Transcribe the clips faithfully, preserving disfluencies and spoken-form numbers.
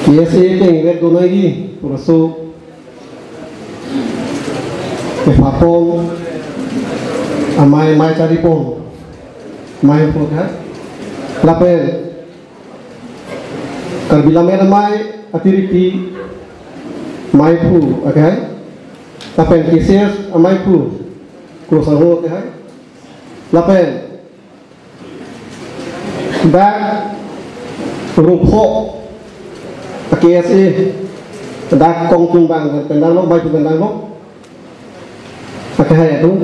K S A kengvet do nangji pu laso kepapong amei, mei charipon, mei phu ka. Lapen Karbi Lammet Amei Atiripi mei phu akai. Lapen K C S amei phu Kro Sangho akai. Lapen dak rupho K S A dak kongtung bang pen danglo, mei phu pen danglo. Akai atum.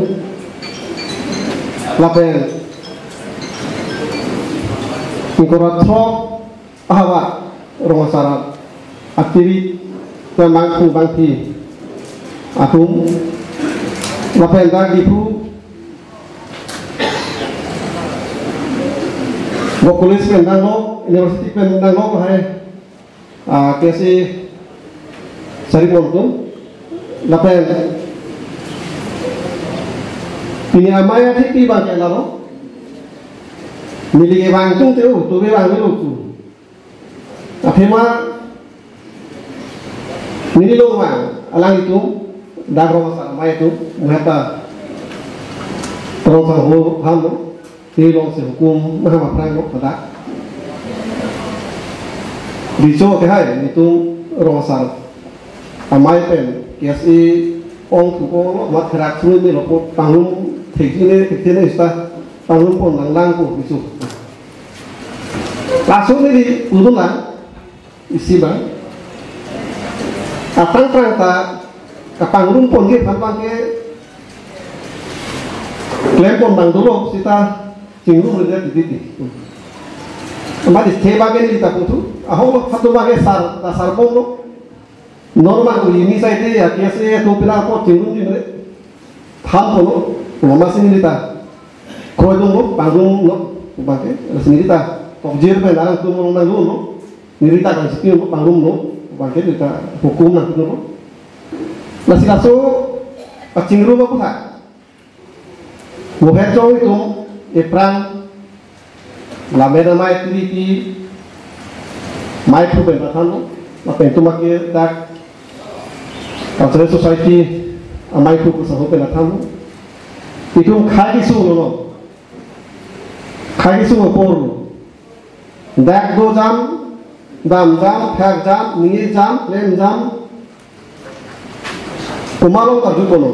Lapen ingkoi ra throk ahavar rong asar atiri te mangphu mangphi atum. Lapen dak Diphu Govt College pen danglo, university pen danglo lahai, ah, K S A saripon atum. Lapen pini amei athipi bang ke lalo. Neli ke bang tung teu, tu ke bang teu tu. Athema neli lo bang, alanglitum dak rong asar amei atum, muheta Kro Sangho ham lo, neli along si hukum maham aphrang lo pada. Dicho ke hai, nelitum rong asar amei pen K S A ong thuko lo, mat therak thru ni lo po, pangrum thekji ne, thekji ne ista, pangrum pon lang lang po, dicho. Laso neli udun lang, isi bang. Aphrang phrang ta kapangrum pon ke phan bang ke klem pon bang dolo sita chingrum le titi ti. Amat isthe bang ke neli ta puthu. Ahok lo phatu bang ke sar ta sarbom lo. Normal ko ini sai te ya K S A atum pila ko chingrum jin re. Tham kono, mama sini neli ta. Kroidun lo, pangrum lo, bang ke, sini neli ta. Tokjir pen alanglitum nangdun lo. Neli ta kan sipin lo, pangrum lo, bang ke neli ta hukum nangdun lo. Lasi laso kachingrum apotha. Mohet chong itum, ephrang, Lammet Amei Atiripi mei phu pen pathan lo, lapen itum ake dak Cultural Society amei phu Kro Sangho pen pathan lo. Itum khei kesung lo, khei kesung apor lo. Dak do jam, dam jam, phak jam, ningje jam, klem jam. Komat along karju kono.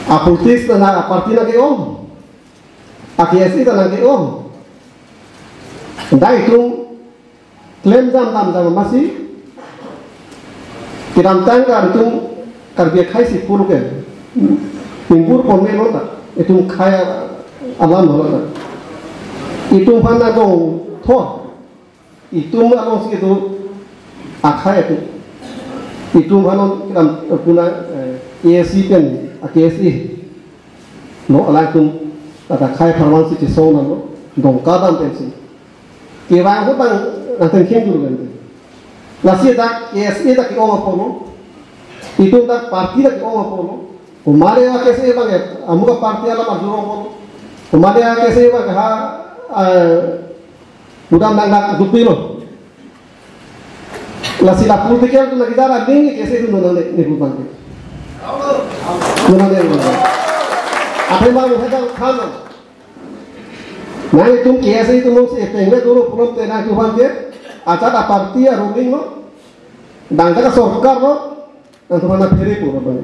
A politics ta nang, a party nangke-ong. A K S A ta nangke-ong. Dak itum klem jam dam jam amatsi kedamtang ke itum Karbi akhei si pur ke. Ningbur pon me lo ta. Itum khei alam lo ta. Itum aphan nangdong thor. Itum along si itum akhei atum. Itum aphan non kedam puna, eh, A S C pen, a K S A. No, alangtum ta akhei apharman si chesong nang lo. Dongka dam pensi. Kevang ahut bang nangtengkheng jur kan. Lasi dak K S A dak ke-ong apor lo. Itum dak party dak ke-ong apor lo. Komat le a K S A bang ya, amuk a party alam arjurong apor lo. Komat le a K S A bang ha, eh, budam nang dak dupi lo. Lasi la political tu lagi dara ding K S A tu nonang le, ne bu bang ke. Nonang le, nonang le. Athema mo hedang khan. Nangtum K S A itum si pengve dolo pulote nangtum aphan ke, ajat a party a ruling lo, dangka sorkar lo, nangtum aphan phere pu lo bang.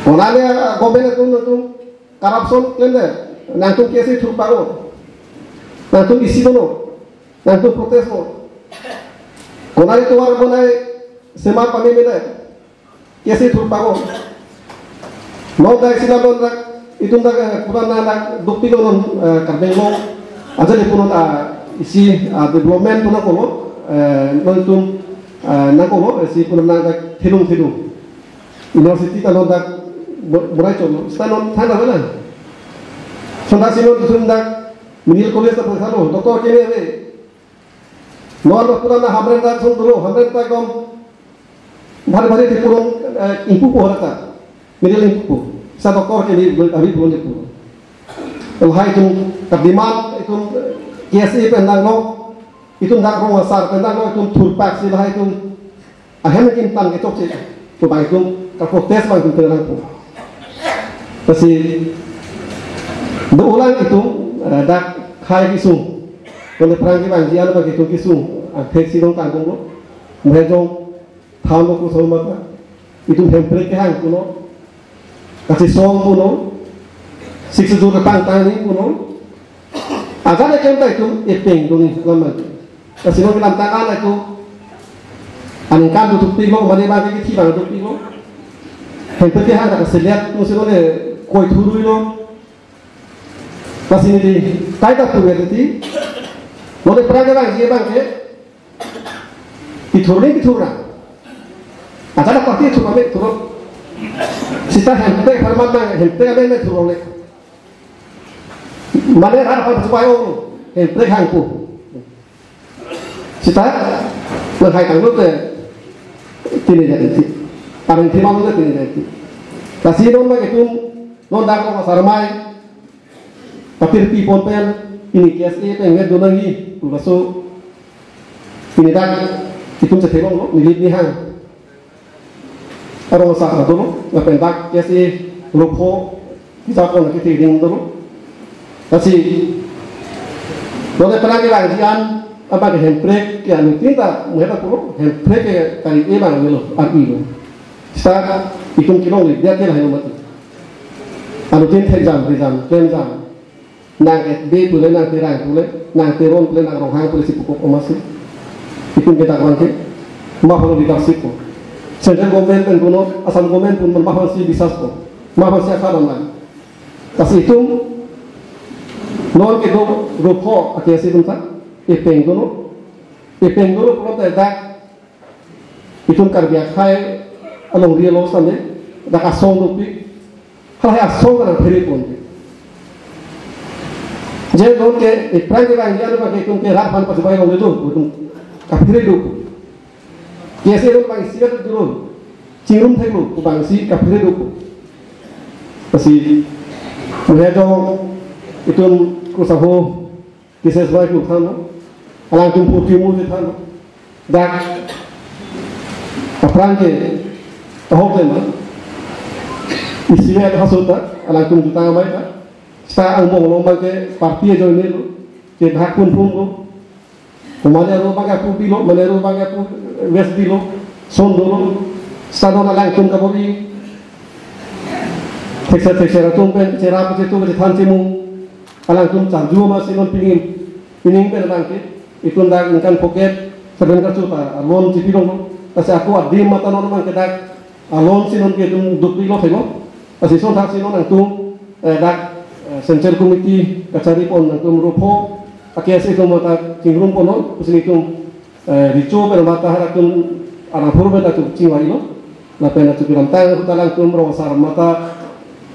Konat le government atum nangtum corruption klem le, nangtum K S A thurpak lo, nangtum isi kono, nangtum protest lo. Konat le tovar bonai semar pame mele, K S A thurpak lo. Non dak isi non dak, itum dak, eh, pura na dak dukpi lo non, eh, Karbi Anglong. Ajat le punon, ah, isi, ah, development puna kolo, eh, non itum, eh, nang kolo, isi puna na dak thelung thelung. University ta non dak bo-, borai cholo. Sta non thang na bela. Sonda si non itum dak medical college ta pura lo, doctor keme ave. Non dak pura na Hamren dak song dulu, Hamren dak kom. Bhari bhari thepurong, eh, ingpu po rata. Middle ingpu po. Sa doctor ke ni abi purong ingpu. Lahai itum ka demand itum, eh, K S A pen nanglo. Itum dak rong asar pen dak lo itum thurpak si lahai itum ahem kim tan kechokche. Pu abang itum ka protest abang itum tenang pu. Lasi do-ulang itum, eh, dak khei kesung. Kone pherangke vangji an abang itum kesung. Angthek si dong kangkung lo. Mehejong than lo kusoma ta. Itum hemprek kehang punon. Kachesong punon. Sik sejur kepangtang ni punon. Ajat ekem ta itum epeng doni lamang. Lasi non kelamtang an itum aningkan dothuppiklo, mane abang kethi abang dothuppiklo. Hemprek kehang ta kaseliat, non si non le koi thurui lo. Lasi neli kaita thurui titi. Non le pherangke vangji abang ke. Kethur ni kethur ra. Ajat party thur kami thur. Sita hemprek apharman nang hemprek kami nang thur le. Mane rat aphan chubai ong hemprek hang pu. Sita nang hai tanglo te tini jadi ti. Paling timan lo tini jadi ti. Lasi non abang itum non dak ko sarmai. Patir pi pon pen ini K S A pen nge donang hi. Laso ini dak itum chethelong lo, neli nihang. Arong sa dolo, lapen dak K S A rupho, kita pon kita ding dolo. Lasi, dole pernah kira jian, apa ke hemprek, ke anu tinta, muheta pulo, hemprek ke kali elang melo, ar ilo. Sa, itum kelongle, dia ke lahin mati. Anu tin thek jam, ri jam, klem jam. Nang F B pule, nang Terang pule, nang Teron pule, nang Ronghang pule si pukok omasi. Itum ke dak abang ke, ma aphan leadership ko. Central government pen punon, Assam government pun ma aphan si bisas ko. Ma aphan si akadam lang. Lasi itum, non kedo rupho, ake si itum ta, epeng dono, epeng dono pulote dak, itum Karbi akhei alongri alo same, dak asong dopik, halahai asong kan phere ponpik. Je non ke, ephrang ke bang, ya, ke itum ke rat aphan pachubai longledo, itum kaphere do. K S A non bang isigat dolo, chingrum theklo, bang si kaphere do. Lasi, muhejong, itum kusaho, K S A bai ku thanlo, alangtum phuti mu si thanlo. Dak, aphrang ke, tahok le ma. Isi le haso ta, alangtum jutang amei ta. Sita angbong along abang ke party ajoine lo. Ke dhak pun pun lo. Komane aro abang ke apu pilo, mane aro abang ke apu west pilo. Son dolo. Sita non alangtum kabor-i. Thekser thekser atum pen, cherap chetu, chethan chemu. Alangtum charju ma si non pining, pining pen abang ke, itum dak ningkan pocket seven karchu ta, a loan chipi dong, lasi ako adim mata non abang ke dak, a loan si non ke itum dukpik lo thelo, lasi son thak si non nangtum, eh, dak, eh, central committee kachari pon nangtum rupho, ake si itum mata chingrum pon non, pusi itum, eh, recho pen mata halatum arang phur pen atum chingvailo. Lapen atum kelamtang ahut alangtum rong asar mata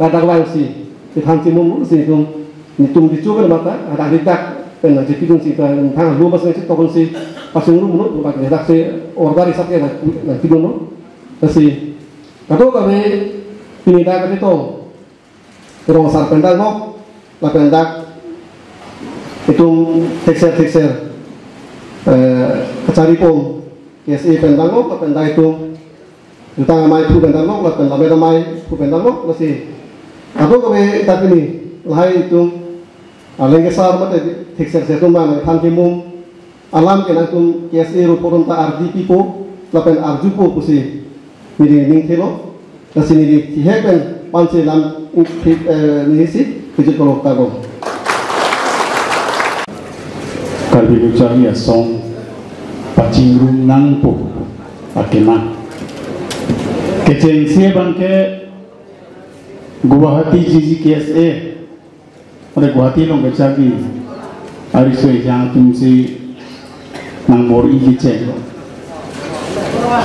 ladak vangsi kethan chimum si itum netum recho pen mata hadak hadak pen aji pidun si ta thang lu bas nang si tokon si pasung rum nu bak hadak si order isap ke nang pidun nu. Lasi kadokave pini dak kachetong rong asar pen dang nok, lapen dak itum thekser thekser, eh, kachari pon K S A pen dang nok, lapen dak itum jutang amei phu pen dang nok, lapen lamet amei phu pen dang nok, lasi kadokave dak pini lahai itum aleng kesar mate thekser se atum bang than chimum, alam ke nangtum K S A rupho atum ta ardi pipo, lapen arjupo pusi neli ning thelo, lasi neli thihek pen pansi lam, eh, neli si pijit kolok ta bom. Karbi Lo Charli Asong pachingrum nangpo akena. Kechengsi abang ke Guwahati G G K S A. Ore Guwahati along kecharli ariso ejang atum si nangbor-i kecheng.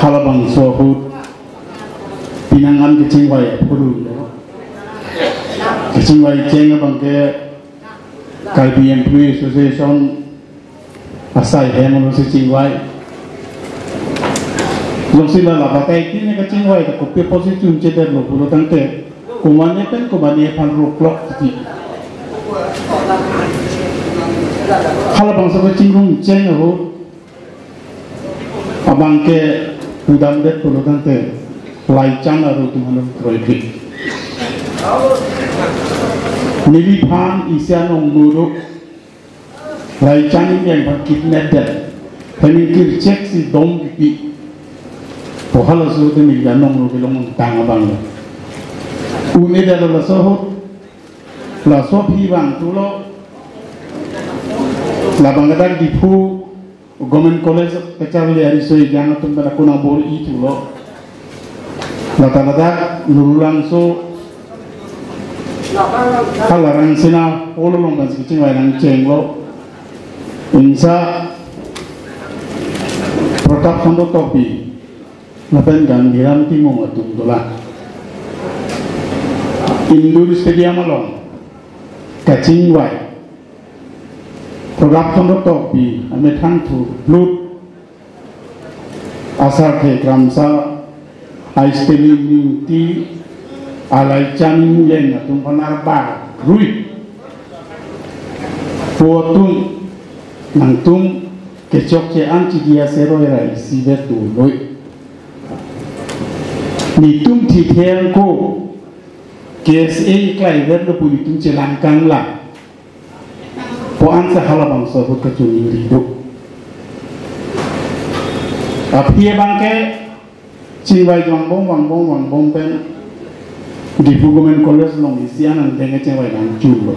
Halabangso ahut pinangan kechengvai aphulo. Kechengvai cheng abang ke Karbi Employee Association asai hem along si chingvai. Jongsi la lapatai tin kachingvai ta kopi apotsi chun chedetlo pulo tangte, komane pen komane aphan roklok titi. Halabangso kachingrum cheng ahut Abang ke pudamdet pulo tangte Laichan aru atum along kroikre. Neliphan isi anong nuru Laichan Ingleng aphan kidnap det. Hemi kirchek si dom kipi. Pohal aso te neli anong nuru kelong tang abang. Une det lo laso ahut. Laso aphi vangthulo. Labang kadak Diphu Government College kacharli ariso ejang atum pen ako nang bor-ithulo. Lata ladak Lurulangso, hala Rangsina Hall along pensi kachingvai nangchenglo. Insa Pratap Chandra Tokbi lapen Gandhiram Timung atum dolang. Indoor Stadium along kachingvai. Pratap Chandra Tokbi amethang thurphlut, asar the kramsa, a Stanley Ingti, a Laichan Ingleng atum aphan arba rui. Po atum, nangtum kechokche an chidi aseroi ra isivet dolo. Netum thithe ako K S A klaivetlo pu netum chelangkanglang. Po ansa halabangso ahut kachoningri do. Aphi abang ke chingvai vangbom vangbom vangbom pen Diphu Government College along isi an angdeng chingvai nangchunlo.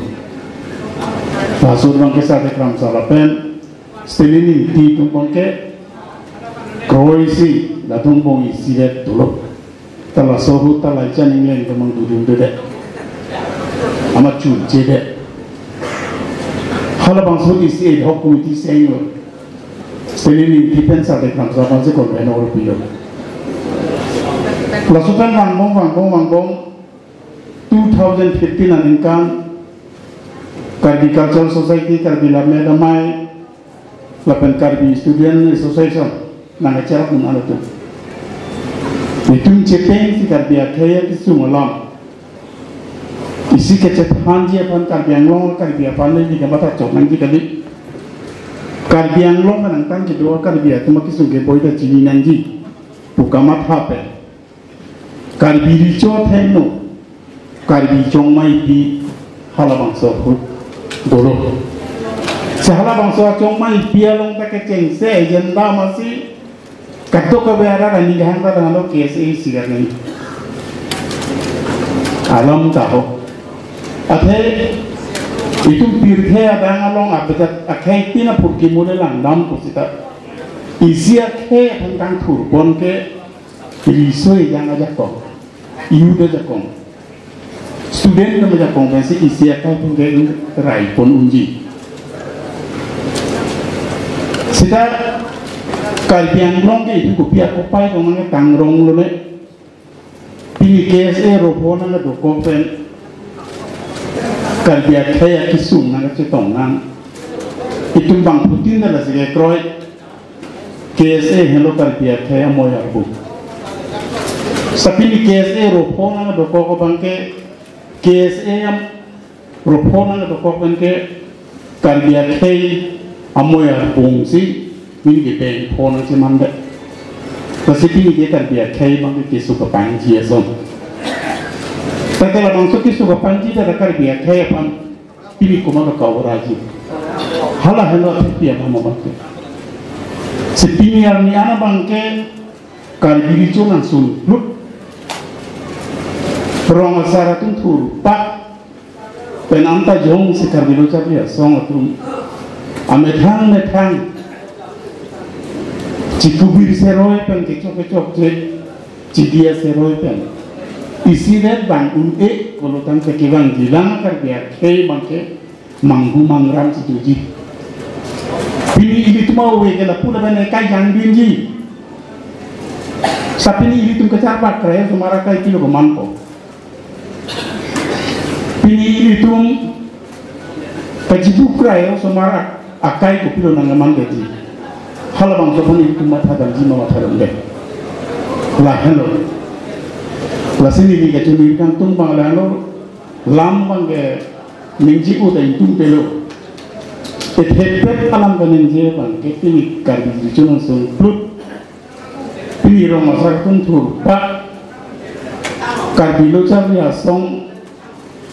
Laso abang ke sa the kramsa lapen Stanley Ingti atum abang ke kroisi latum bong isivet dolo. Ta laso ahut ta Laichan Ingleng atum mang dudun dede. Amat chunche de. Halabangso ahut isi ad hoc committee senglo. Stanley Ingti pen sa the kramsa aphansi konven oro pilo. Laso pen vangbom vangbom vangbom two thousand fifteen aningkan Karbi Cultural Society, Karbi Lammet Amei, lapen Karbi Student Association nangkacherapdun atum. Netum chepeng si Karbi akhei akesung alam. Isi kachethanji aphan Karbi Anglong, Karbi aphan le di kamatha chok nangji kali. Karbi Anglong nangtang kedo Karbi atum akesung keboi ta chini nangji pu kamatha pen Karbi Recho athengno Karbi Chongmaipi halabangso ahut dolo. Si halabangso Chongmaipi along ta kechengse agenda masi kadokave arat aning kehang ta tanglo K S A sigar nang. Alam ta ho. Athe itum pirthe adang along apetat akhei tin apurkimo le langdam pusita. Isi akhei aphan kangthurpon ke riso ejang ajakong, youth ajakong, student ajakong pensi isi akhei aphan ke raipon unji. Sita Karbi Anglong ke itum kopi akopai tong nangkangronglo ne. Pini K S A ropho nangkadokok pen Karbi akhei akesung nangkachetong nang. Itum bangphutin ta lasi kekroi. K S A helo Karbi akhei amoi arbung. Sa pini K S A ropho nangkadokok abang ke K S A am ropho nangkadokok pen ke Karbi akhei amoi arbung si pini ke pengpho nangchemande. Lasi pini ke Karbi akhei abang ke keso kapangji ason. Tangte labangso keso kapangji ta Karbi akhei aphan pini komat kawaraji. Hala helo athe pi aphan abang ke. Si pini arni an abang ke Karbi Recho nangsunplut. Rong asar atum thurpak pen anta jongsi Karbi Lo Charli Asong atum amethang methang chikubir seroi pen kechok kechokche chidi aseroi pen isivet bang un-e pulo tangte kevangjilang Karbi akhei abang ke manghu mangram si doji. Pini ilitum ave ke lapu lapen ekai jangdunji. Sa pini ilitum kacharpak krai osomar akai pilo kemanpo. Pini ilitum kachibuk krai osomar akai kopilo nangkeman keji. Halabangso aphan ilitum mathadamji ma mathadamde. Lahenlo. Lasi neli kachoningri kangtung abang lahenlo. Lam abang ke ningje-o ta ingtung pelo. Ethepet alam kaningje abang ke pini Karbi Recho nangsunplut. Rong asar atum thurpak Karbi Lo Charli Asong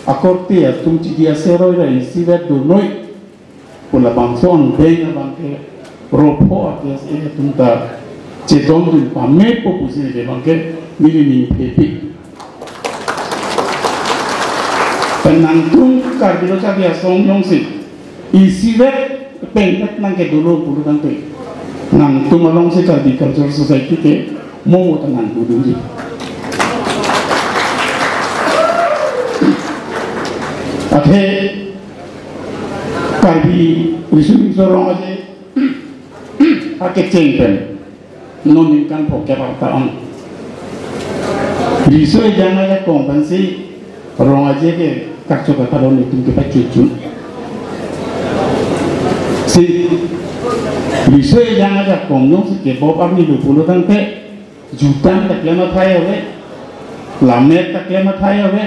akorte atum chidi aseroi ra isivet donoi pu labangso angbeng abangke ropho a-K S A atum ta chedondun pamepo pusi neli abangke neli ning phepi. Pen nangtum Karbi Lo Charli Asong jongsi isivet pengpet nangkedolo pulo tangte, nangtum alongsi Karbi Cultural Society ke mo ta nangdodunji. Athe Karbi Riso Nimso Rong Aje akecheng pen non ningkan phokep arta ong. Riso ejang ajakong pensi Rong Aje ke kachok atalon itum kepachuchu. Si riso ejang ajakong jongsi kebop arni lo pulo tangte, jutang ta klem athai ave, lammet ta klem athai ave,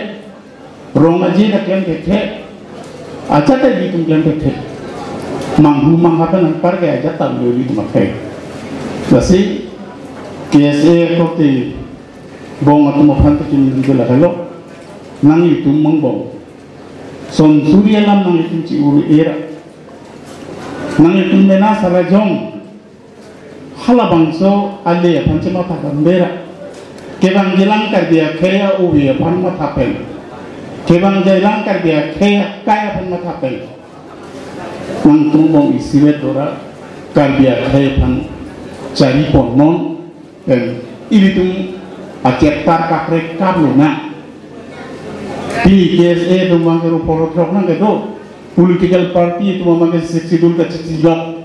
Rong Aje ta klem thethe, ajat ta ilitum klem thethe. Manghu mangha pen anparke ajat ta lo ilitum akhei. Lasi K S A akorte bong atum aphan ta kini dilo lalo. Nanglitum mangbong. Son suri alam nanglitum chi-ur era. Nanglitum mena salajong halabangso ale aphan chematha kambera. Kevangjilang Karbi akhei a-ove aphan matha pen, kevangjilang Karbi akhei akai aphan matha pen, nangtum bong isivet dora Karbi akhei aphan chari ponnon pen ilitum acheptar kaprek kaplonang. Pini K S A atum abangke ro poro throk nangkedo, political party atum abangke Sixth Schedule kachechilok